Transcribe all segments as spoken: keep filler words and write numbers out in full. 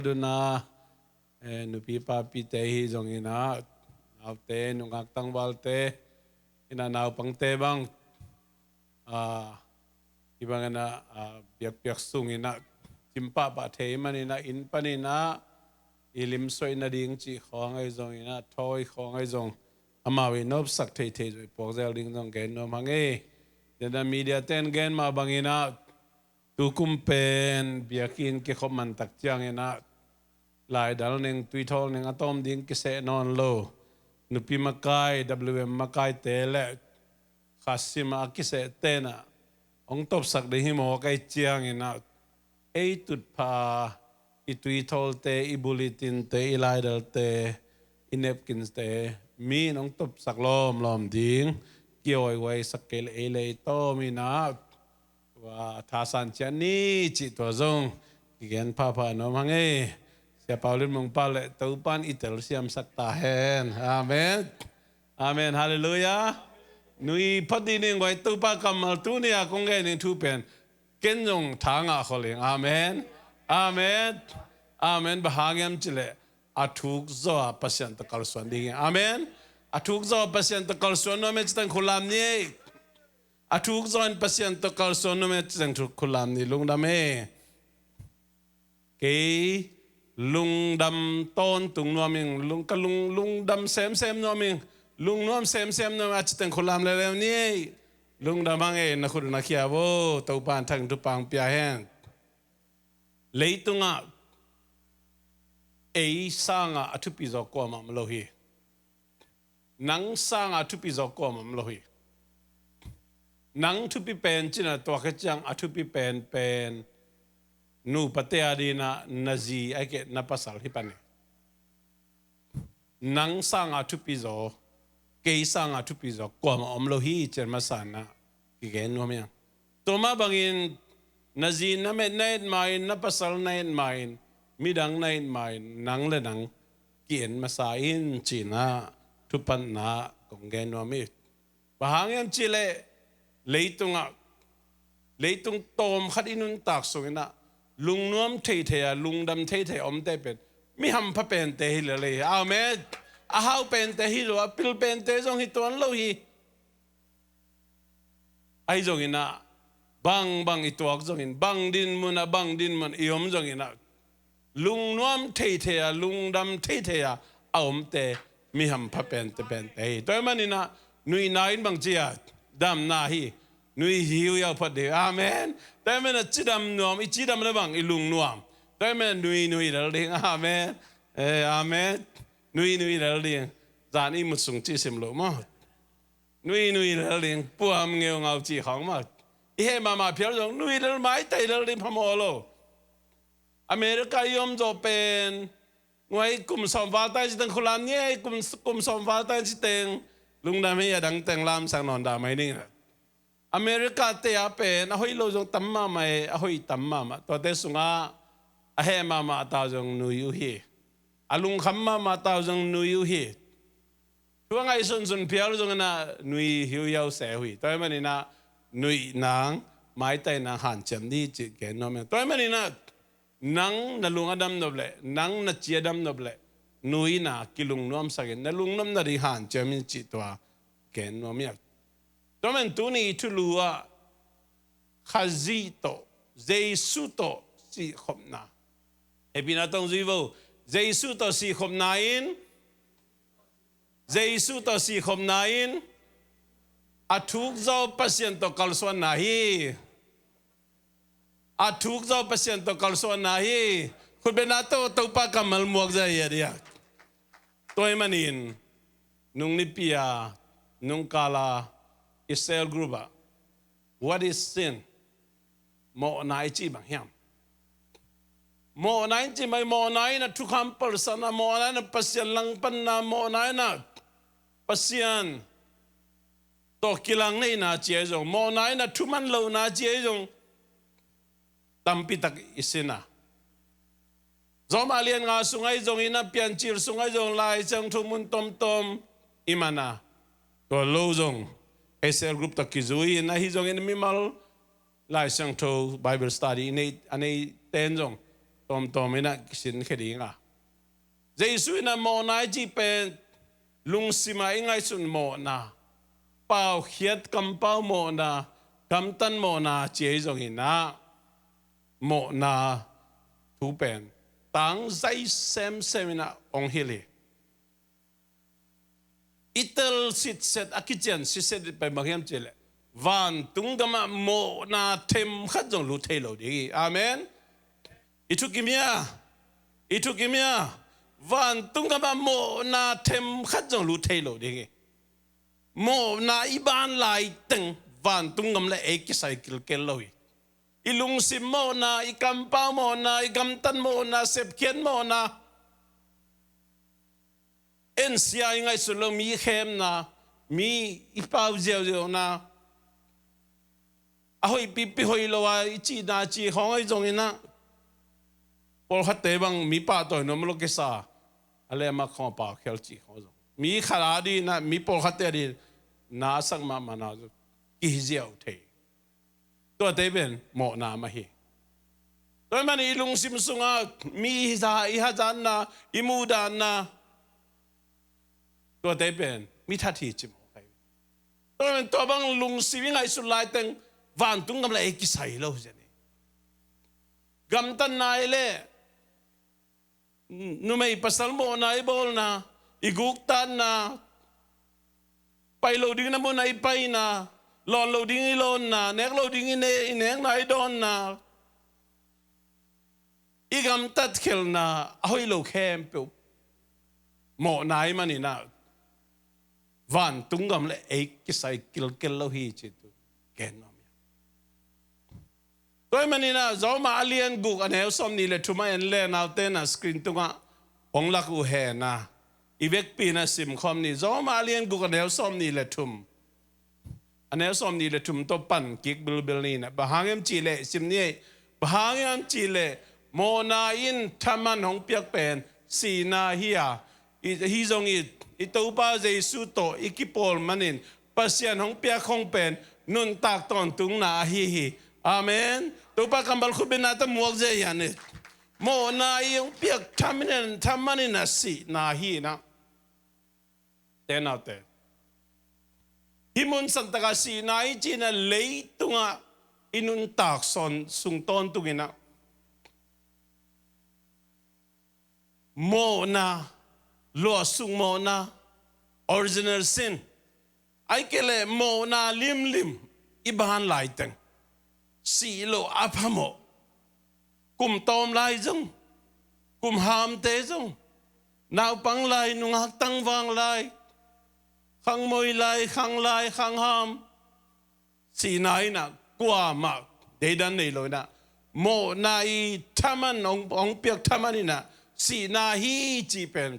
Duna, eh, nupi papite hi zongin ah, naute, nungak tangvalte, ina naupangte bang, ah, i bangin ah, ah, biakpiak sungin ah, cimpahpah thei manin ah, inn panin ah, i limsuaina ding cih khawng ahi zongin ah, thawi khawng ahi zong, amau i nopsak theithei zong i puak zel ding zong gen nuam hang e. Dena media ten gen mah bangin ah, tukum pen biakinn kikhop mantak ciangin ah, laidal ning, tuithawl ning a tawm ding kiseh nawn lo. Nupi makai, W M makaite le khasim a kiseh tenah hong topsak ding hi mawk ahi ciangin ah, ei tutpha a, i tuithawlte, i bulletinte, i laidalte, i napkinte, mi in hong topsak lawmlawm ding, kiawihuaisak kei le ei le ei tawm in ah, tua thasan ciat ni cih tua zong kigen phapha nuam hang e. Sia Pau Lin Mung pa le Topan i telsiamsak ta hen. Amen. Amen. Halleluiah. Nui phot dih ning guai, Topa kammal tuni a kong gen ning thu pen ken zong tha ngah khol ing. Amen. Amen. Amen. Bang hang hiam cih leh a thuk zaw a Pasian tawh kalsuan ding hi. Amen. A thuk zaw a Pasian tawh kalsuan nuam e cih teng khulam ni. A thuk zaw in Pasian tawh kalsuan nuam e cih teng khulam ni, lungdam e. Kei lungdam tawntung nuam ing, lung, ka lung, lungdam semsem nuam ing, lungnuam semsem nuam a cih teng khulam leuleu ni. Lungdam hang e, na khut na khia vo, Topa in thang thupha pia hen. Leitungah ei sangah a thupi zaw kuamah om lo hi. Nang sangah a thupi zaw kuamah om lo hi. Nang thupi pen cih na tuak hi ciang a thupi pen pen nupate a dinah na zi a hikeh na pasal hi pan hi. Nang sangah a thupi zaw, kei sangah a thupi zaw kuamah om lo hi cih masa na kigen nuam hiam. Tua mah bangin na zi na met na et ma-in, na pasal na et ma-in, midang na et ma-in, nang le nang ki-en masa in cih na thupatna kong gen nuam hi. Bang hang hiam cih leh leitungah, leitung tawmkhat i nuntak sungin ah lungnuam theithei a, lungdam theithei a omte pen mi hampha pente hi lel hi. Amen. A hau pente hi lo, a pil pente zong hi tuan lo hi. Ahi zongin ah, bangbang i tuak zongin, bang dinmun ah, bang dinmun i om zongin ah, lungnuam theithei a, lungdam theithei a a omte mi hampha pente pente hi. Tua ahih manin ah, nuihna in bang ci a, damna hi. Nui hiuhiau phot dih. Amen. Tua ahih manin ah cidam nuam, i cidam le bang i lungnuam. Tua ahih manin ah nui nui lel ding. Amen. Eh, amen. Nui nui lel ding. Zan i mut sung ci sim lo maw. Nui nui lel ding, puam ngeungau cih khawng mah. I heh mahmah phial zong nui lel maitai lel ding phamawh lo. America i om zawh pen, nguai kum sawm val ta in cih teng khulam ni ei, kum, kum sawm val ta in cih teng, lungdam hi, a dang teng lamsang nawn dah mai ning. America te ah pen a hoih lo zong tam mahmah e, a hoih tam mahmah. Tuate sungah a heh mahmah a tau zong nui uh hi. A lungkham mahmah a tau zong nui uh hi. Thu a ngaihsunsun phial zongin ah nui hiuhiau se uh hi. Tua ahih manin ah nuih nang, maitai nang hanciam ni cih gen nuam hi. Tua ahih manin ah nang na lung a dam nop leh, nang na ci a dam nop leh, nuihna kilungnuamsak in, na lungnuamna ding hanciam in cih tua gen nuam hi. Tua ahih manin tuni i thulu ah Khazih tawh, Jesu tawh sihkhopna. Hehpihna tawh zui vo. Jesu tawh sihkhopna in, Jesu tawh sihkhopna in a thuk zaw Pasian tawh kalsuanna hi. A thuk zaw Pasian tawh kalsuanna hi. Khutbetna tawh Topa kammal muak zia hi a diak. Tua ahih manin nung nipi a, nung kal a, i cell group ah, what is sin? Mawhna i cih bang hiam? Mawhna i cih bang, mawhna in a thukham palsatna, mawhna in a Pasian langpanna, mawhna in a Pasian tawh kilang neihna ci ahi zong, mawhna in a thuman lohna ci ahi zong, tampitak i sin a. Rom a lian nga sung ahi zongin a, Piancil sung ahi zong, Lai Siangtho mun tomtom i man a. Tua lo zong, cell group tawh kizui in ahi zongin mimal Lai Siangtho Bible study i nei, a nei ten zong, tawmtawm in ah kisinkhia ding a. Jesu in ah mawhna i cih pen lungsim ah i ngaihsun mawhna, paukhiat kampau mawhna, gamtat mawhna ci ahi zongin ah, mawhna thu pen tangzai semsem in ah hong hilh hi. I tel sitset, a kician sitset pen bang hiam cih leh, vantung gamah mawhna themkhat zong lut thei lo ding hi. Amen. I thukim hia? I thukim hia? Vantung gamah mawhna themkhat zong lut thei lo ding hi. Mawhna i ban laiteng vantung gam le ei kisai kilkel lo hi. I lungsim mawhna, i kampau mawhna, i gamtat mawhna, sepkhiat mawhna, ensia i ngaihsun lo, mi khemna, mi i pau ziauziauna, a hoih pipi hoih lo a i cihna cih khawng ahi zongin ah, pawlkhatte bang mi pahtawi nuam lo kisa, a le amah khawng a paukhial cih khawng zong, mi khat a dingin ah, mi pawlkhatte a dingin na a sak mahmahna zong kihi ziau thei. Tuate pen mawhna mah hi. Tua ahih manin i lungsim sungah mi i za-, i hazatna, i muhdanna, tuate pen mi that hi ci mawk hi. Tua ahih manin tua bang lungsim i ngaihsut laiteng vantung gam le ei kisai lo hi zen hi. Gamtatna i leh numei pasal mawhna i bawlna, i guktatna, pai lo ding na munah i paina, lawn lo ding i lawnna, nek lo ding i ne-, i nekna i dawnna, i gamtat khelna, a hoih lo khempeuh mawhna i manin ah, vantung gam le ei kisai kilkel lo hi ci tu gen nuam hi. Tua ahih manin ah, Roma a lian guk a neu sawmnih le thum a en le, naute in ah screen tungah hong lak uh hen a, i vekpi in ah simkhawm ni. Roma a lian guk a neu sawmnih le thum. A neu sawmnih le thum tawh pan kik bilbil ni in ah. Bang hang hiam cih leh, sim ni ei. Bang hang hiam cih leh, mawhna in thaman hong piak pen sihna hi a, i, hi zong i, i Topa Jesu tawh i kipawl manin Pasian hong piak khong pen nuntak tawntungna ahi hi. Amen. Topa kammal khut beng na ta muak zia hi a ni. Mawhna i hong piak thaman in, thaman in ah sihna hi in ah. Te naute, hih mun santak ah sihna i cihna leitungah i nuntak sawn sung tawntungin ah, mawhna, luahsuk mawhna, original sin, ahih kei leh mawhna limlim i ban laiteng, sih loh a phamawh. Kum tawm lai zong, kum hamte zong, naupang lai, nungak tangval lai, khangmoi lai, khang lai, khang ham, sihna in ah kuamah deidan nei lo in ah, mawhna i thaman hong, hong piak thaman in ah sihna hi cih pen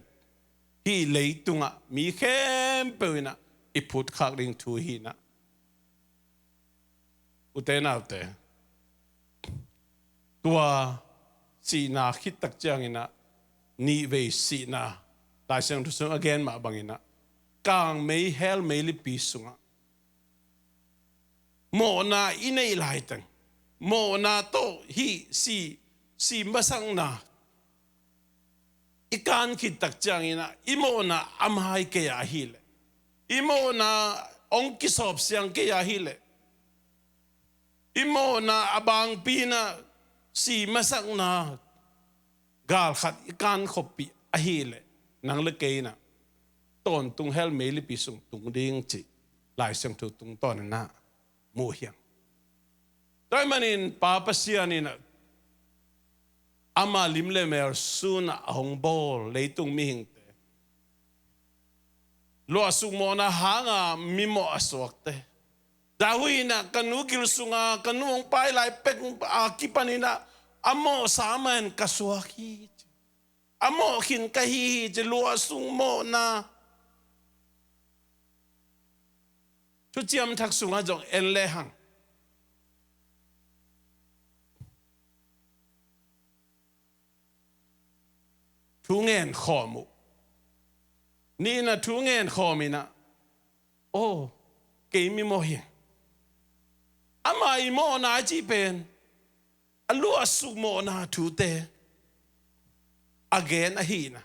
hih leitungah mi khempeuh in ah i phutkhak ding thu hi in ah. Ute naute, tua sihna khit tak ciangin ah, nihvei sihna, Lai Siangtho sung a gen mah bangin ah, kangmei hell meilipi sungah mawhna i neih laiteng, mawhna tawh hih si, si masakna i kan khit tak ciangin ah, i mawhna a mai kei a ahih leh, i mawhna hong kisawp siang kei a ahih leh, i mawhna a bangpi in ah si masakna gal khat i kan khoppih ahih leh, nang le kei in ah tawntung hell meilipi sung tung ding cih Lai Siangtho tungtawn in ah mu hi hang. Tua ahih manin Pa Pasian in ah ama lim le mel sun ah a hong bawl leitung mihingte, luahsuk mawhna hanga mimawh a suakte, David in ah, ka nu gil sunga ka nu hong pai lai pek a kipan in ah a mawhsa mah in ka suak hi, a mawh khin ka hi hi ci, luahsuk mawhna. Thuciam Thak sungah zong en lehang, thu ngen khawm uh. Ni in ah thu ngen khawm in ah, aw, kei mimawh hi. Ama i mawhna a cih pen a luahsuk mawhna thute, a gen ahi na.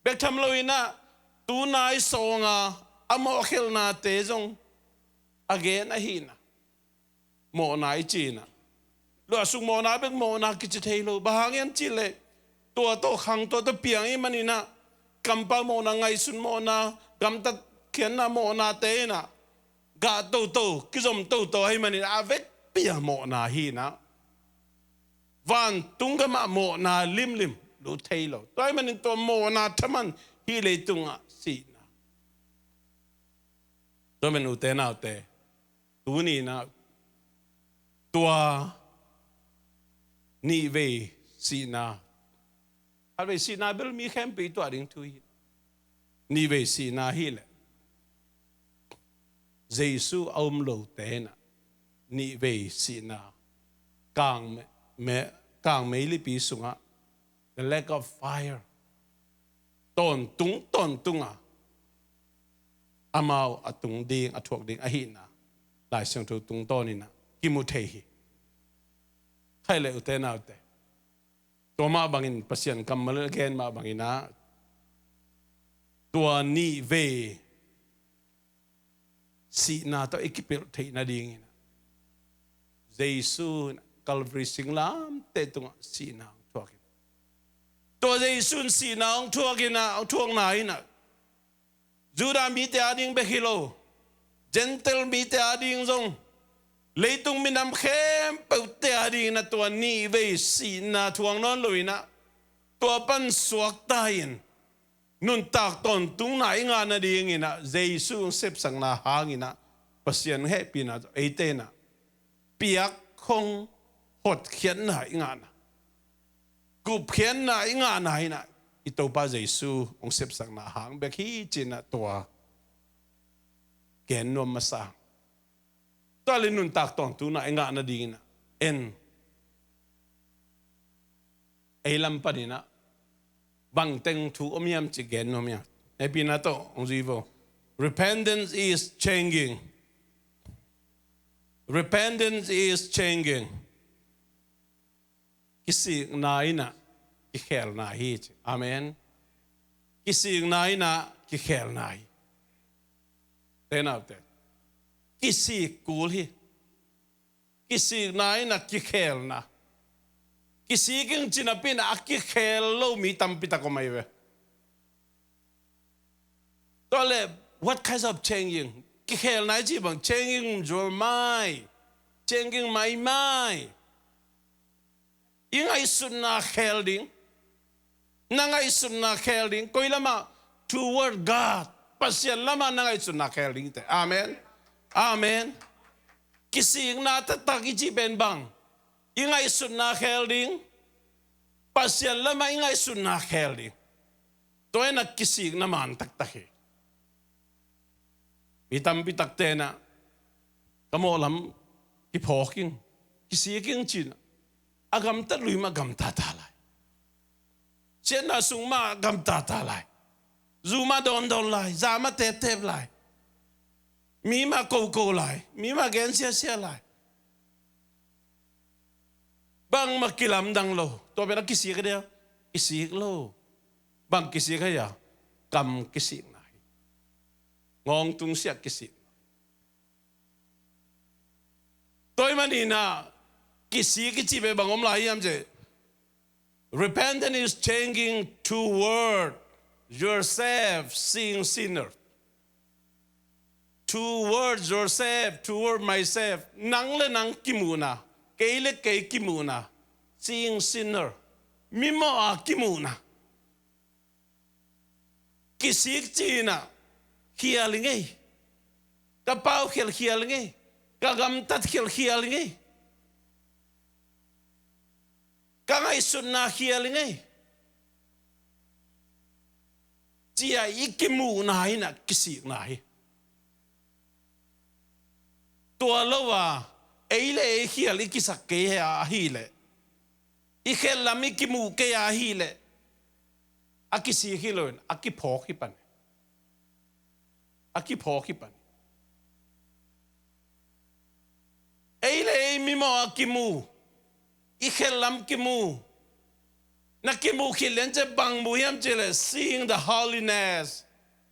Bek tham lo in ah, tu nai sawng a a mawhkhelhnate zong a gen ahi na. Mawhna i ci in ah, luahsuk mawhna bek mawhna kici thei lo. Bang hang hiam cih leh tua tawh khang, tua tawh piang i hih manin ah, kampau mawhna, ngaihsut mawhna, gamtat khiatna mawhnate in ah gah toto, kizom toto ahih manin a vekpi a mawhna hi in ah, vantung gamah mawhna limlim lut thei lo. Tua ahih manin tua mawhna thaman hih leitungah sihna. Tua ahih manin ute naute, tuni in ah tua nihvei sihna, khatvei sihna bel mi khempeuh i tuah ding thu hi. Nihvei sihna hi leh, Jesu a um lote in ah nihvei sihna, kang me-, me-, kang meilipi sungah, the lake of fire, tawntung tawntung a amau a tung ding, a thuak ding ahihna Lai Siangtho tungtawn in ah kimu thei hi. Khaih leh ute naute, tua mah bangin Pasian kammal a gen mah bangin ah, tua nihvei sihna tawh i kipelh theih nadingin ah, Jesu in ah Calvary singlamteh tungah sihna hong thuak in, tua Jesu in sihna hong thuak in ah, hong thuakna in ah, Judah mite a ding bek hi lo, Gentile mite a ding zong, leitung minam khempeuhte a dingin ah tua nihvei sihna thuak nawn lo in ah, tua pan suakta in nuntak tawntungna i ngah nadingin ah, Jesu hong sepsakna hangin ah, Pasian hehpihna eite in ah piak hong hotkhiatna i ngahna, gupkhiatna i ngahna in ah, i Topa Jesu hong sepsakna hang bek hi ci-in ah tua gen nuam masa. Tua leh nuntak tawntungna i ngah nadingin ah, en, ei lam panin ah bangteng thu om hiam cih gen nuam ing. Hehpihna tawh hong zui vo. Repentance is changing. Repentance is changing. Kisikna in ah kikhelna hi ci. Amen. Kisikna in ah kikhelna hi. Ute naute, kisik kul hi. Kisikna in ah kikhelna. Kisik ing ci napi in ah a kikhel lo mi tampi tak om ahi ve. Tua leh, what kinds of changing? Kikhelna i cih bang, changing your mind, changing my mind. I ngaihsutna khel ding. Na ngaihsutna khel ding. Koi lamah? Toward God. Pasian lamah na ngaihsutna khel ding te. Amen. Amen. Kisikna taktak i cih pen bang? I ngaihsutna khel ding. Pasian lamah i ngaihsutna khel ding. Tua in ah kisikna man taktak hi. Mi tampi takte in ah, ka mawh lam kiphawk ing, kisik ing ci-in ah, a gamtat lui mah gamta ta lai. Siatna sung mah gamta ta lai. Zu mah dawndawn lai, za mah teptep lai. Mi mah koko lai, mi mah gen siasia lai. Bangmah kilamdang lo. Tua pen a kisik a dia? Kisik lo. Bang kisik a dia? Kam kisikna hi. Ngawng tung siak kisik. Tua ahih manin ah kisik i cih pen bang om lai hiam cih? Repentance is changing toward yourself, seeing sinner. Toward yourself, toward myself. Nang le nang kimuhna, kei le kei kimuhna, seeing sinner. Mimawh a kimuhna. Kisik ci-in ah, khial ing ei. Ka pau khial, khial ing ei. Ka gamtat khial, khial ing ei. Ka ngaihsutna khial ing ei. Ci-a i kimuhna in ah kisikna hi. Tua lo a, ei le ei khial i kisak kei a ahih leh, i khelh lam i kimuh kei a ahih leh, a kisik hi lo in, a kiphawk hi pan hi. A kiphawk hi pan hi. Ei le ei mimawh a kimu, i khelh lam kimu, Na kimuh khit lian ciang bang mu hiam cih leh, seeing the holiness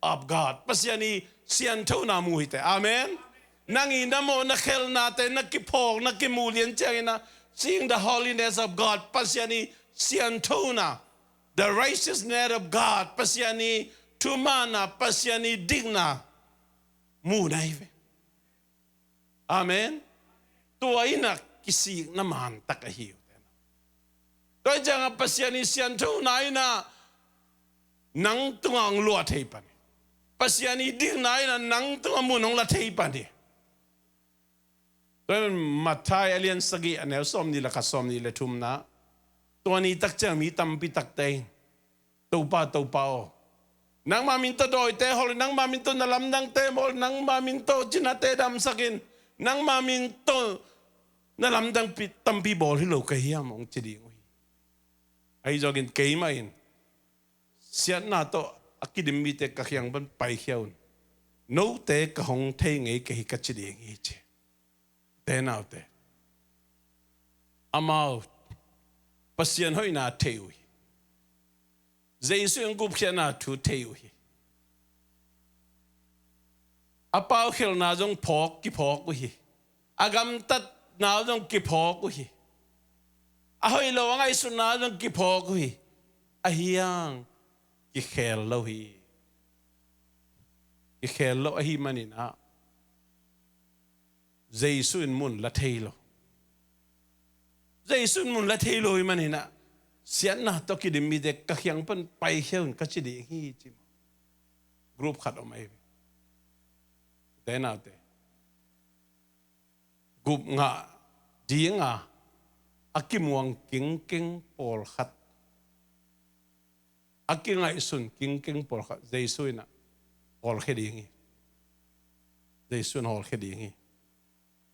of God. Pasian i sianthona mu hi teh. Amen. Nang i na mawh na khelhnate na kiphawk na kimuh lian ciangin ah, seeing the holiness of God, Pasian i sianthona, the righteousness of God, Pasian i thumaanna, Pasian i dikna mu na hi ve. Amen. Tua in ah kisikna mantak ahi uh. Tua hi ciangah Pasian i sianthona in ah nang tungah hong luah thei pan hi. Pasian i dikna in ah nang tungah mun hong la thei pan hi. Tua in Matthai a lian sagih a neu sawmnih le khat, sawmnih le thumna. Tua ni tak ciang mi tampi takte in, "Topa, Topa aw, nangma min tawh dawite hol, nangma min tawh na lamdangte bawl, nangma min tawh cinate damsak in, nangma min tawh na lamdang pi-, tampi bawl hi lo ka hiam?" hong ci ding uh hi. Ahi zongin keimah in siatna tawh a kidim mite ka kiang pan paikhia un. Note ka hong thei ngei ka hi ka ci ding hi, ci. Te naute, amau Pasian hoihna thei uh hi. Jesu in gupkhiatna thu thei uh hi. A paukhialhna zong phawk, kiphawk uh hi. A gamtatna zong kiphawk uh hi. A hoih lo a ngaihsutna zong kiphawk uh hi. Ahi hang kikhel lo hi. Kikhel lo ahi manin ah Jesu in mun la thei lo. Jesu in mun la thei lo ahi manin ah, siatna tawh kidim mite ka kiang pan paikhia un ka ci ding hi, ci maw. Group khat om ahi ve. Te naute, gup ngah dinga a kimuang kingking pawlkhat, a kingaihsun kingking pawlkhat Jesu in ah hawlkhia ding hi. Jesu in hawlkhia ding hi.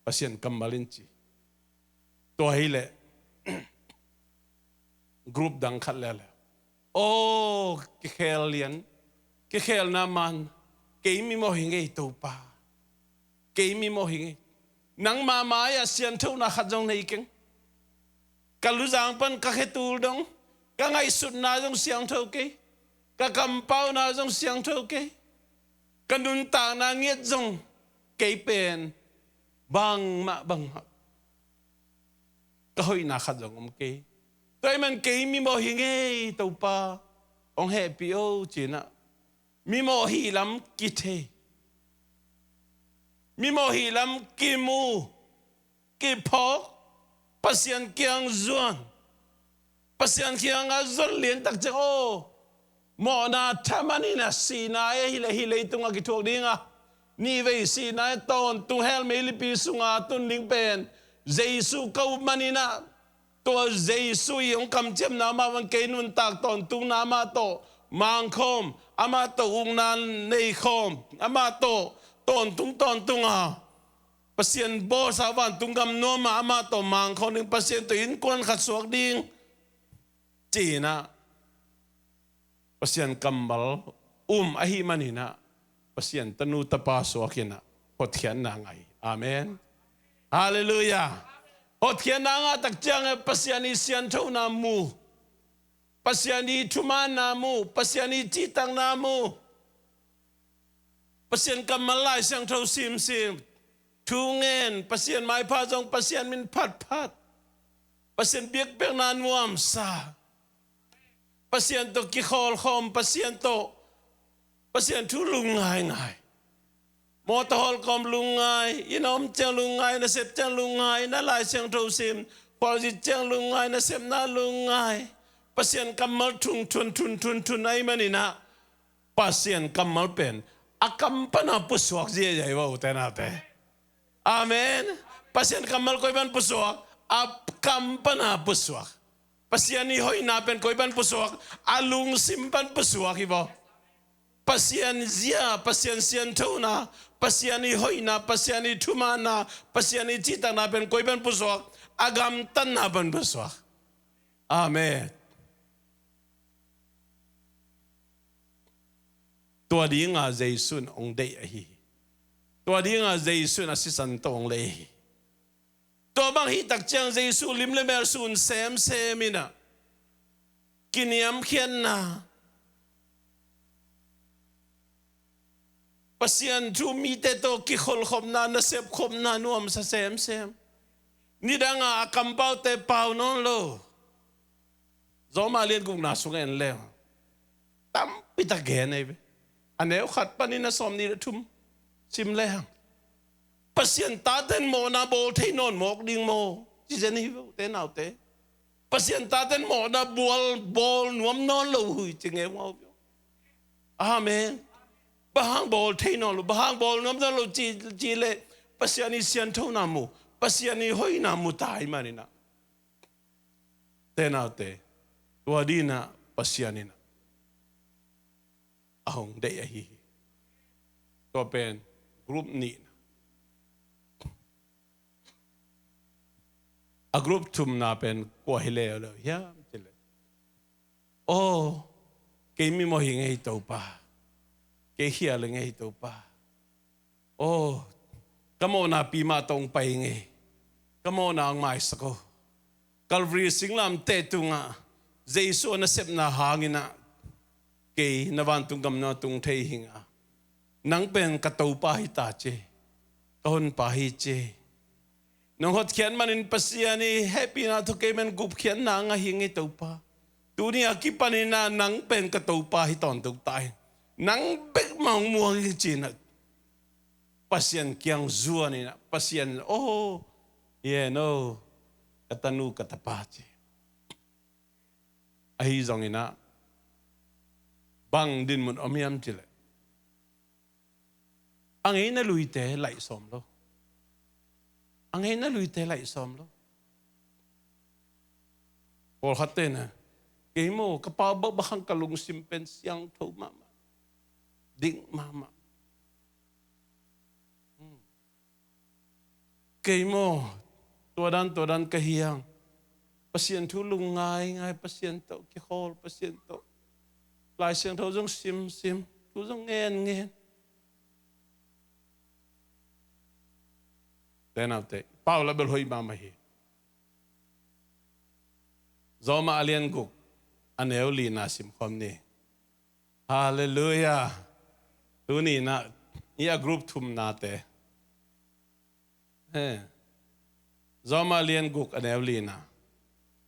Pasian kammal in ci. Tua hi leh group dang khat leh leh, "Aw, kikhel lian, kikhelna man, kei mimawh hi ngei Topa. Kei mimawh hi ngei. Nangma mai-ah sianthona khat zong nei keng. Ka luzang pan ka khetul dong, ka ngaihsutna zong siangtho kei, ka kampauna zong siangtho kei, ka nuntakna ngiat zong kei pen bangmah bangmah ka hoihna khat zong om kei. Tua ahih man kei mimawh hi ngei Topa, hong hehpih o," ci-in ah mimawh hi lam kithei, mimawh hi lam kimu, kiphawk, Pasian kiang zuan, Pasian kiangah zon lian tak ciang, aw, mawhna thaman in ah sihna e, hi leh hi leitungah kithuak ding a, nihvei sihna e, tawntung hell meilipi sungah tun ding pen Jesu ka up manin ah, tua Jesu i hong kamciamna, amah bang kei nuntak tawntungna, amah tawh mangkhawm, amah tawh ukna neikhawm, amah tawh tawntung tawntunga Pasian bawlsa vantung gam nuamah amah tawh mangkhawm ding, Pasian tawh innkuan khat suak ding, ci-in ah Pasian kammal um ahih manin ah, Pasian tanu tapa suak in ah hotkhiatna ngah hi. Amen. Halleluiah. Hotkhiatna ngah tak ciangin Pasian i sianthona mu, Pasian i thumaanna mu, Pasian i cihtakna mu, Pasian kammal, Lai Siangtho simsim, thu ngen, Pasian maipha zong, Pasian min phatphat, Pasian biakpiakna nuamsa, Pasian tawh kikhawlkhawm, Pasian tawh, Pasian thu lungngaingai. Mawtaw hawl kawm lungngai, inn a om ciang lungngai, na sep ciang lungngai, na Lai Siangtho sim, khualzin ciang lungngai, na sepna lungngai. Pasian kammal thun thun thun thun thun ahih manin ah, Pasian kammal pen a kam pana pusuak ziahziah hi va, ute naute. Amen. Pasian kammal koi pan pusuak? A kam pana pusuak. Pasian i hoihna pen koi pan pusuak? A lungsim pan pusuak hi va. Pasian zia, Pasian sianthona, Pasian i hoihna, Pasian i thumaanna, Pasian i cihtakna pen koi pan pusuak? A gamtatna pan pusuak. Amen. Tua dinga Jesu in hong deih ahi hi. Tua dinga Jesu in a sisan tawh hong lei hi. Tua bang hih tak ciang Jesu lim le mel sun semsem in ah, kiniamkhiatna, Pasian thu mite tawh kikholhkhopna, nasepkhopna nuamsa semsem. Nidanga a kampaute pau nawn lo. Zawma lian gukna sung en leng tampi tak gen ei ve. A neu khat panin a sawmnih le thum sim lehang, Pasian taten mawhna bawl thei nawn mawk ding maw? Ci zen hi ve, ute naute. Pasian taten mawhna bawl, bawl nuam nawn lo uh hi ci ngeungau ve. Amen. Bang hang bawl thei nawn lo, bang hang bawl nuam nawn lo ci, ci leh Pasian i sianthona mu, Pasian i hoihna mu ta ahih manin ah, ute naute, tua dinah Pasian in ah a hong deih ahi hi. Tua pen group nihna. A group thumna pen kua hi leuleu hiam ci leh, aw, kei mimawh hi ngei Topa, kei khial hi ngei Topa. Aw, ka mawhna pi mah tawh hong pai hi ngei, ka mawhna hong maisak aw. Calvary singlamteh tungah Jesu a nasepna hangin ah kei na vantung gam na tung thei hi ing a, nang pen ka Topa hi ta ci, ka Honpa hi ci. Nong hotkhiat manin Pasian i hehpihna tawh kei pen gupkhiatna ngah hi ngei Topa. Tuni a kipanin ah nang pen ka Topa hi tawntung ta hi. Nang bek mah hong muang hi ci-in ah Pasian kiang zuanin ah, Pasian, aw, hi hen aw, ka tanu ka tapa ci. Ahi zongin ah bang dinmun om hiam ci leh, a ngeina luite laih sawm lo. A ngeina luite laih sawm lo. Pawlkhatte na, kei maw, ka pau bang bang hang ka lungsim pen siangtho mahmah, dik mahmah. Hmm. Kei maw, tua dan, tua dan ka hi hang. Pasian thu lungngai ngai, Pasian tawh kikhawl, Pasian tawh Lai Siangtho zong sim sim, thu zong ngen ngen. Ute naute, pau la bel hoih mahmah hi. Zawma a lian guk, a neu lina simkhawm ni. Halleluiah. Tuni-in ah, i a group thumnate. He. Zawma lian guk a neu lina.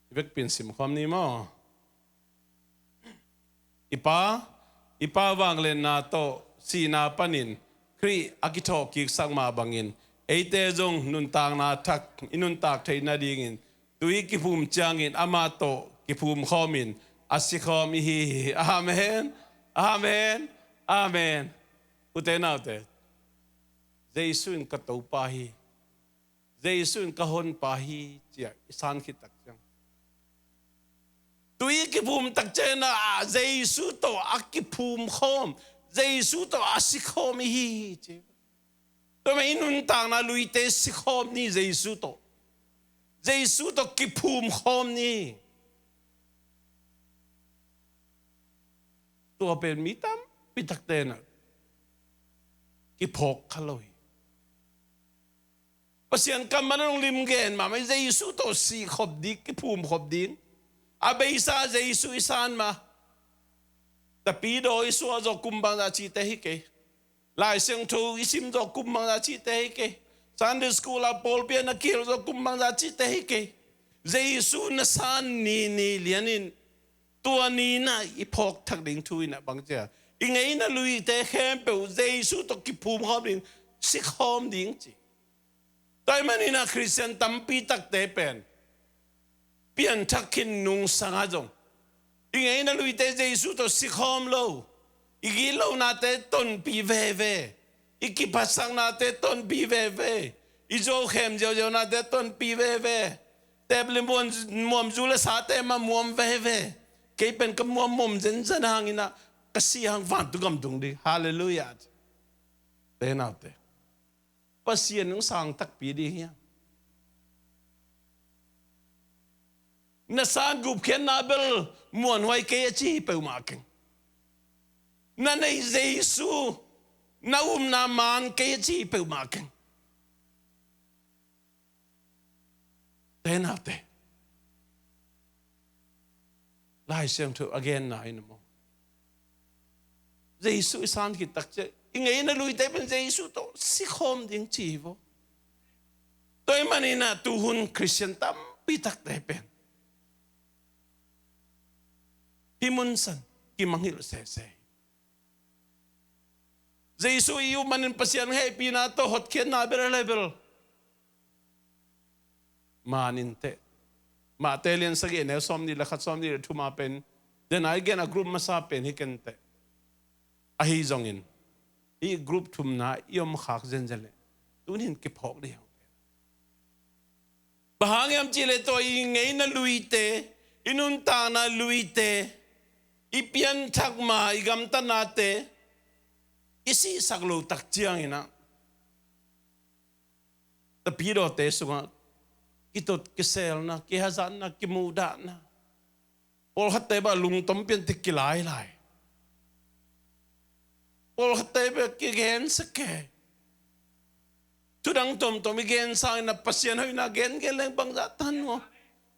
I vekpi-in simkhawm ni maw? I Pa, i Pa vangliatna tawh sihna panin Khrih a kithawhkiksak mah bangin, eite zong nuntakna thak i nuntak theih nadingin, tui kiphum ciangin amah tawh kiphum khawmin a sikhawm i hi hi. Amen. Amen. Amen. Ute naute, Jesu in ka Topa hi, Jesu in ka Honpa hi, ci-a i san khit tak ciang, tui kiphum tak ciangin ah Jesu tawh a kiphum khawm, Jesu tawh a sikhawm i hi hi, ci. Tua mah i nuntakna luite sikhawm ni Jesu tawh. Jesu tawh kiphum khawm ni. Tua pen mi tampi takte na kiphawk kha lo hi. Pasian kammal a hong lim gen mahmah, Jesu tawh sikhop ding, kiphum khop ding. A beisa Jesu i san mah. Tapidaw i suah zawh kum bangzah cihte hi kei. Lai Siangtho i sim zawh kum bangzah cihte hi kei. Sunday school ah pawlpi ah na kihel zawh kum bangzah cihte hi kei. Jesu na san ni ni lianin tua ni-in ah i phawk thak ding thu in ah bang ci a, i ngeina luite khempeuh Jesu tawh kiphum khawm ding, sikhawm ding ci. Tua ahih manin ah Khristian tampi takte pen pianthak khin nungsang ah zong i ngeina luite Jesu tawh sikhawm lo. I gitlonate tonpih veve. I kiphatsaknate tonpih veve. I zuaukhem ziauziaunate tonpih veve. Tep le muam, muamzu le sate mah muam veve. Kei pen ka muam muam zenzen hangin ah ka si hang vantung gam tung ding. Halleluiah. Ute naute, Pasian hong sang takpi ding hiam? Na san gupkhiatna bel muanhuai kei a ci hi peuhmah keng. Na neih Jesu, na upna man kei a ci hi peuhmah keng. Ute naute, Lai Siangtho a genna in maw, Jesu i san khit tak ciang i ngeina luite pen Jesu tawh sikhawm ding ci hi vaw. Tua ahih manin ah tuhun Khristian tampi takte pen hih mun san kimangngilh sese hi. Jesu i up manin Pasian hehpihna tawh hotkhiatna bel a level man inteh. Matthai lian sagih, neu sawmnih le khat, sawmnih le thum ah pen, den a i gen a group masa pen hi kei inteh. Ahi zongin hih group thumna i om khak zenzen leh tuni in kiphawk ding hi. Bang hang hiam cih leh tua i ngeina luite, i nuntakna luite, i pianthak ma, i gamtatnate i sihsak loh tak ciangin ah, tapidawte sungah kitot kiselna, kihazatna, kimuhdahna, pawlkhatte bang lungtom pian teh kilailai, pawlkhatte bang kigensia kei. Thudang tomtom i gen sangin ah Pasian hoihna gengen leng bangzah tan maw.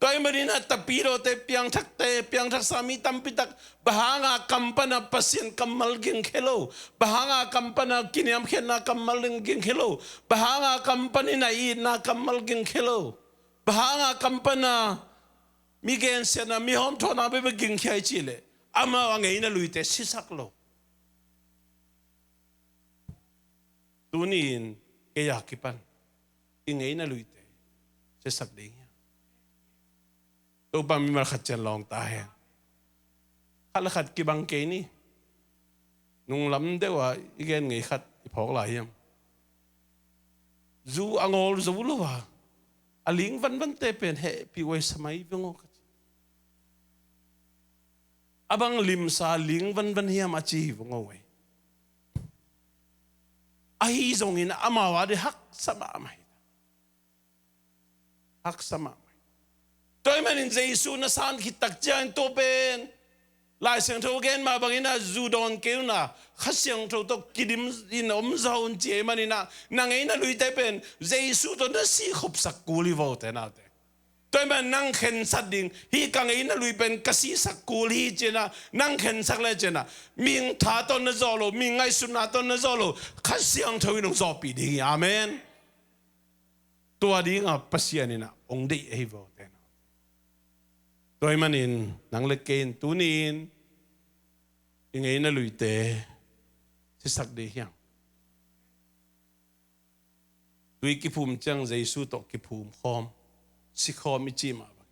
Tua ahih manin ah tapidawte, piangthakte, piangthaksa mi tampi tak, bang hanga kam pana Pasian kammal gingkhia lo, bang hanga kam pana kiniamkhiatna kammal ding gingkhia lo, bang hanga kam panin a itna kammal gingkhia lo, bang hanga kam pana mi gensiatna, mi hawmthawhna bebe gingkhia i cih leh amau a ngeina luite sisak lo. Tuni in kei a kipan i ngeina luite sisak ding hiam? Topa mimal khat ciang lawng ta hen. Khat le khat kibang kei ni. Nunglam deuh a i gen ngei khat i phawk lai hiam? Zu a ngawl zo lo a, a ling vanvante pen hehpih uh ei, sa mai veng aw ka ci. A bang limsa ling vanvan hiam a ci hi veng aw ei. Ahi zongin amau a dih haksa mahmah hi. Haksa mahmah. Tua ahih manin Jesu na san khit tak ciangin tua pen Lai Siangtho gen mah bangin ah zu dawn kei un ah, Kha Siangtho tawh kidim in om zaw un ci ahih manin ah, na ngeina luite pen Jesu tawh na sihkhopsak kul hi vaw, ute naute. Tua ahih manin nang khensat ding, hih ka ngeina lui pen ka sihsak kul hi ci-in ah nang khensak le ci-in ah, mihing tha tawh na zawh lo, mihing ngaihsutna tawh na zawh lo, Kha Siangtho in hong zawhpih ding hi. Amen. Tua dinga Pasian in ah hong deih ahi vaw, ute naute. Tua ahih manin nang le kei in tuni in i ngeina luite sisak ding hiam? Tui kiphum ciang Jesu tawh kiphum khawm, si khawm i cih mah bang,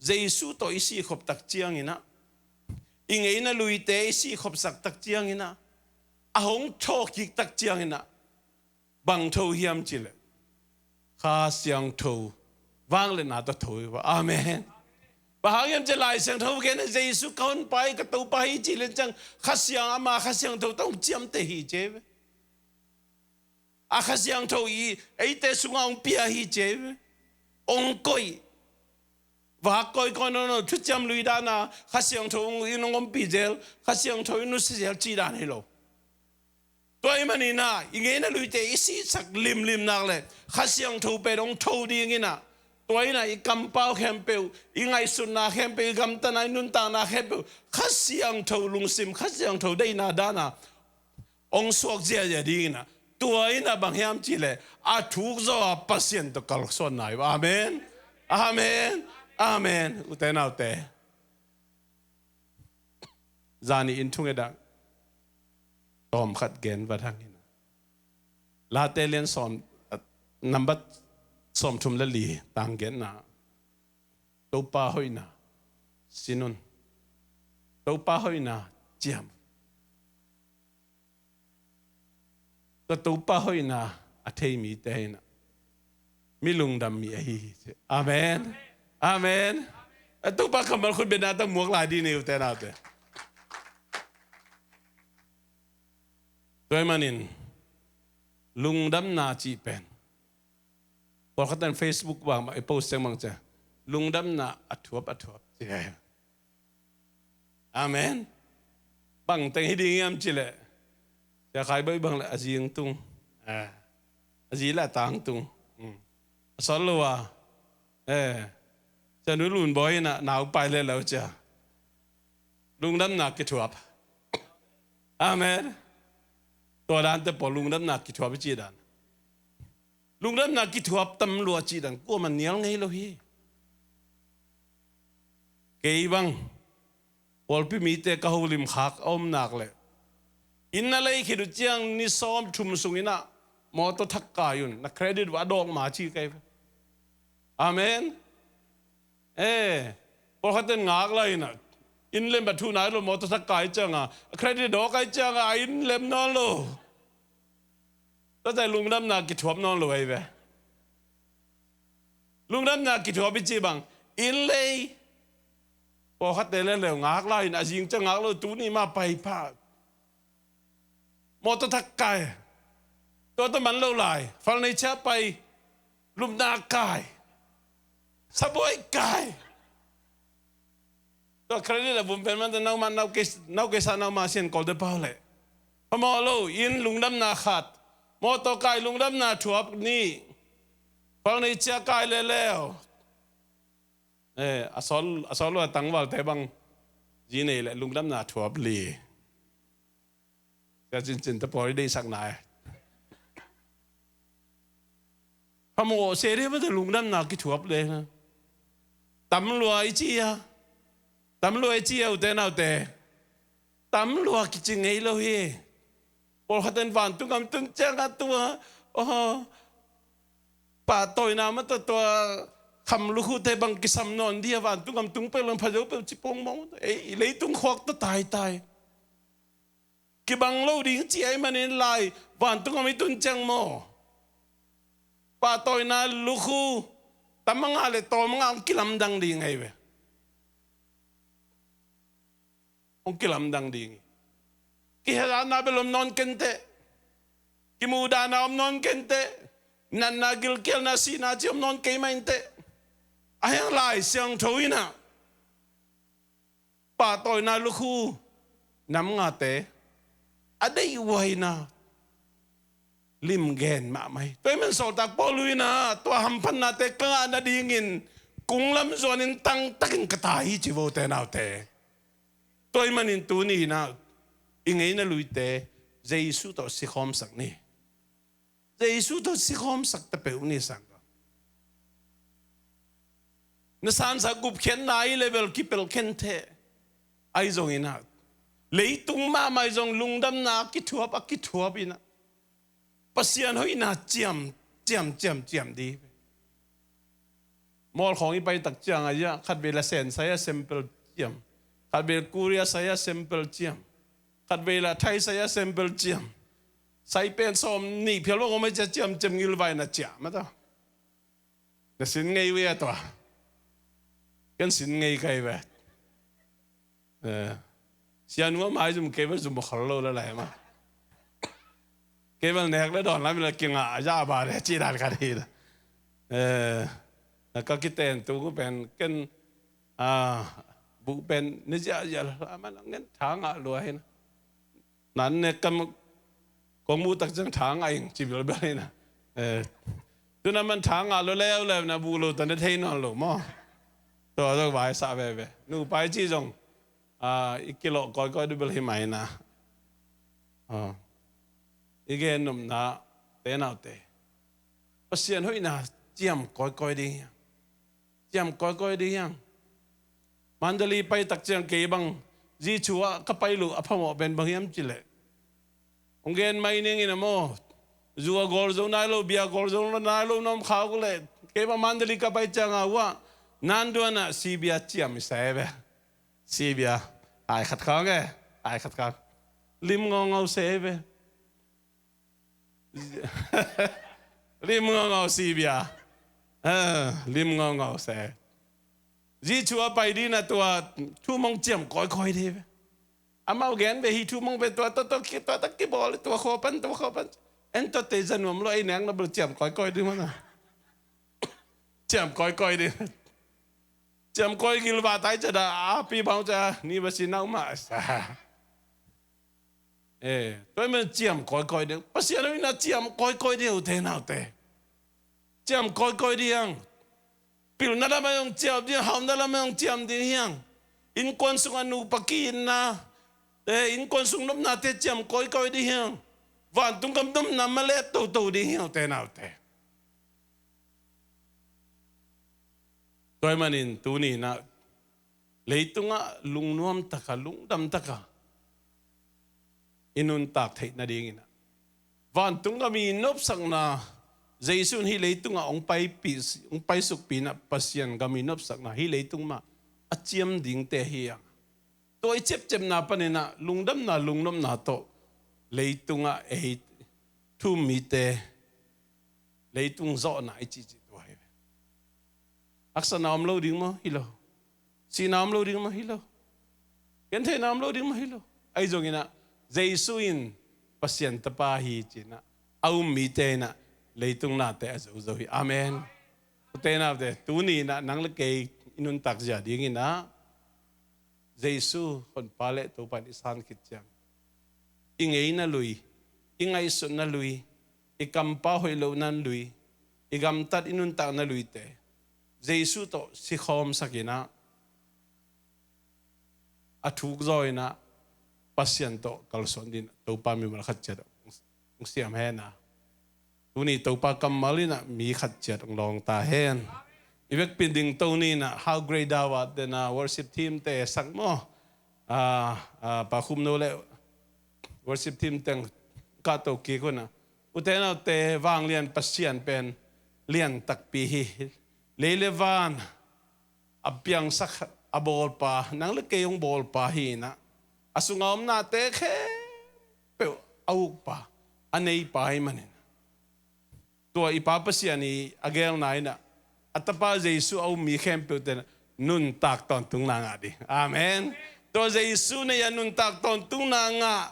Jesu tawh i sihkhop tak ciangin ah, i ngeina luite i sihkhopsak tak ciangin ah, a hong thawhkik tak ciangin ah, bang tho hiam cih leh Kha Siangtho vangliatna tawh tho hi vaw. Amen. Bang hang hiam cih leh Lai Siangtho gen ah Jesu ka honpa hi, ka Topa hi cih leh ciang Kha Siang, ama Kha Siangtho tawh hong ciamteh hi ci hi ve. A Kha Siangtho i eite sungah hong pia hi ci hi ve. Hong koih. Vak kawikawi nawn lo, thuciam lui dan a Kha Siangtho in hong ompih zel, Kha Siangtho in nusia zel cih dan hi lo. Tua ahih manin ah i ngeina luite i sihsak limlim nak leh Kha Siangtho pen hong tho ding in ah, tua in ah i kampau khempeuh, i ngaihsutna khempeuh, i gamtatna, i nuntakna khempeuh Kha Siangtho lungsim, Kha Siangtho deihna dan a hong suak ziahziah ding in ah, tua in ah bang hiam cih leh a thuk zaw a Pasian tawh kalsuanna hi. Amen. Amen. Amen. Ute naute, zani in thungetna tawmkhat gen vat hang in ah, Late lian sawm, nambat sawmthum le li, tang genna, Topa hoihna sin un. Topa hoihna ciam. Tua Topa hoihna a thei mite in ah mi lungdam mi ahi hi ci. Amen. Amen. A Topa kammal khut betna tawh muak lai ding ni, ute naute. Tua ahih manin lungdamna cih pen, pawlkhat in Facebook bang mah i post ciang bang ci a, lungdamna a thuap a thuap ci. Amen. Bang teng hi ding hiam cih leh, Sia Khai Bawi bang leh a zi tung, a zi leh a ta tung, a sawt lo a, Sia Nu Lun Bawi in ah nau pai leh lo ci a, Lungdamna kithuap. Amen. Tua dante pawl lungdamna kithuap i cih dan. Lungdamna kithuap tam lua cih dan kuamah nial ngei lo hi. Kei bang pawlpi mite ka holim khak a om nak leh, inn na lei khit uh ciang ni sawm thum sungin ah mawtaw thak kai un, na credit uh a dawk ma ci kei. Amen. Eh, pawlkhat in ngak lai in ah, inn lem a thu nai lo, mawtaw thak kai ciang a, a credit dawk ai ciang a, a inn lem nawn lo. Tua zai lungdamna kithuap nawn lo ai ve. Lungdamna kithuap i cih bang, inn lei. Pawlkhatte le leu ngak lai in a, zing ciang ngak lo, tuni mah pai pah. Mawtaw thak kai. Tua tawh man lo lai. Fal nei ciah pai. Lupna kai. Sabuai kai. Tua credit a vum pen man tawh nau man, nau kei, nau kei sa nau ma sian kol de pau leh. Phamawh lo, inn lungdamna khat. Mawtaw kai lungdamna thuap nih. Fal nei ciah kai le leu. Eh, a sawl, a sawl lo a tangvalte bang. Zi nei leh lungdamna thuap li. Sia cincin te pawl i deihsak nai. Phamawh se dih mate lungdamna kithuap le. Tam lua i ci a. Tam lua i ci a ute naute. Tam lua kici ngei lo hi. Pawlkhat in vantung gam tun ciang a tua, oh, pahtawina mate tua kham lukhute bang kisam nawn dih a, vantung gam tung peuh lang pha zo peuh ci pongmawng. Ei, leitung khuak ta taitai. Kibang lo ding ci ahih manin lai, vantung a mi tun ciang maw, pahtawina lukhu tam a ngah le tawm a ngah hong kilamdang ding ahi ve. Hong kilamdang ding hi. Kihehzahna bel om nawn kei inteh. Kimudahna om nawn kei inteh. Natna, gilkialna, sihna ci om nawn kei mah inteh. A hiang Lai Siangtho in ah pahtawina lukhu nam ngate a deih uh a hi na, limgen mahmah hi. Tua ahih manin sawltak Paul in ah tua hamphatnate ka ngah nadingin kunglam zuanin tangtakin ka tai hi ci vo ute naute. Tua ahih manin tuni in ah i ngeina luite Jesu tawh sikhawmsak ni. Jesu tawh sikhawmsak ta peuh ni sang. Na sansa gupkhiatna i level kipelh khen thei. Ahi zongin ah leitung mahmah ahi zong lungdamna a kithuap, a kithuap in ah Pasian hoihna ciam, ciam, ciam, ciam dih. Mall khawng i pai tak ciang a, khatvei la Sen sai a sample ciam, khatvei Korea sai a sample ciam, khatvei la Thai sai a sample ciam. Sai pen sawm nih phial bang om a, ciam ciam ngilvai na ciah mah ta. Na sin ngei uh a tua. Ken sin ngei ka hi ve. Eh, sianu a mai zum kei bel zum a khol lo la lai mah. Kei bel nek le dawn lam la kingah a za ba le ci dan khat hi. Eh, na ka kiten tu ku pen ken, ah, bu pen ne zia zia la man ngen tha ngah lua hi na. Nan ne kam kong mu tak ciang tha ngah ing ci bilbel hi na. Eh, tu na man tha ngah lo leu leu na bu lo ta ne thei nawn lo maw. Tua zong vai sa veve. Nu pai ci zong, ah, i kilawh kawikawi dih bel hi mai na. Ah, i gen nopna te naute. Pasian hoihna ciam kawikawi ding hi. Ciam kawikawi ding hiang. Mandalay pai tak ciang kei bang zi chu ah ka pai luh a phamawh pen bang hiam cileh, hong gen mai ning in a maw, zu a gawl zo nai lo, bia gawl zo nai lo na om khak uh leh, kei bang Mandalay ka pai ciang a uh ah, nanduan ah sibia ciam i sa e ve. Sibia ai khat khang e, ai khat khang. Lim ngaungau sa e ve. Lim ngaungau sibia. Ah, lim ngaungau se. Zi chu a pai dih na tua thu mong ciam kawikawi dih ve. Amau gen ve hi thu mong ve tua, tua, tua, ki, tua, tua kibawl, tua khua pan, tua khua pan. En tua te za nuam lo ei neng na bel ciam kawikawi dih mana. Ciam kawikawi dih. Ciam kawi gilva tai ca da, a pi bang ca, ni va si nau ma sa. Eh, tua ahih manin ciam kawikawi ding. Pasian hoihna ciam kawikawi ding ute naute. Ciam kawikawi ding hiang. Pilna lamah zong ciam ding, hauna lamah zong ciam ding hiang. Innkuan sungah nupa ki-itna, eh, innkuan sung nopnate ciam kawikawi ding hi hang. Vantung gam nopna malet toto ding hi hang, ute naute. Tua ahih manin tuni-in ah leitungah lungnuam taka, lungdam taka i nuntak theih nadingin ah, vantung gam i nopsakna, Jesu in hih leitungah hong paipih, hong paisukpih in ah, Pasian gam i nopsakna hih leitung mah a ciam dingte hi hang. Tua i ciapciapna panin ah lungdamna, lungnopna tawh leitungah ei thu-um mite, leitung zawhna i cihcih tua hi ve. Haksatna om lo ding maw? Hi lo. Sihna om lo ding maw? Hi lo. Gentheihna om lo ding maw? Hi lo. Ahi zongin ah Jesu in Pasian Tapa hi ci-in ah a um mite in ah leitung nate a zozo hi. Amen. Ute naute, tuni-in ah nang le kei i nuntak zia dingin ah Jesu Honpa le Topa in i san khit ciang, i ngeina lui, i ngaihsutna lui, i kampau hoih lohna lui, i gamtat i nuntakna luite Jesu tawh sikhawmsak in ah, a thuk zaw in ah Pasian tawh kalsuan dingin Topa mimal khat ciat hong siam hen a. Tuni Topa kammal in ah mi khat ciat hong lawng ta hen. I vekpi-in dingto ni in ah, How Great Thou Art te in ah worship team te sak maw? Ah, ah, Pa Khum No le worship team teng kahto kik un ah, ute naute, vanglian Pasian pen lian takpi hi. Lei le van a piangsak, a bawlpa, nang le kei hong bawlpa hi in ah, a sunga om nate khempeuh a ukpa, a neipa ahih manin, tua i Pa Pasian i a geelna in ah, a Tapa Jesu a um mi khempeuhte in ah nuntak tawntungna ngah ding. Amen. Tua Jesu nei a nuntak tawntungna ngah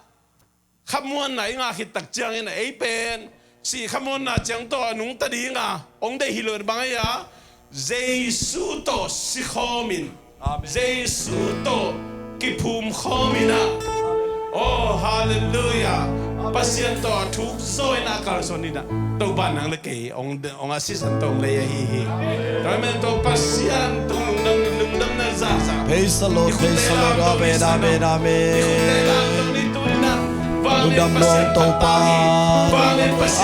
khamuanna i ngah khit tak ciangin ah, ei pen sih khamuanna ciang tawh a nungta ding a, hong deih hi lo in, bang hia, Jesu tawh sikhawm in, Amen. Jesu tawh kiphum khawm in ah. Oh, halleluiah. Pasian tawh a thuk zaw in ah kalsuan in ah, Topa nang le kei hong, hong a sisan tawh hong lei ahi hi. Tua ahih manin tua Pasian tung lungdam, lungdamna zahzah. Praise the Lord, praise the Lord. Amen, amen, amen. Lungdam lua Topa.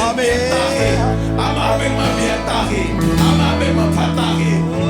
Amen. Amah bek mah biak ta hi. Amah bek mah phat ta hi.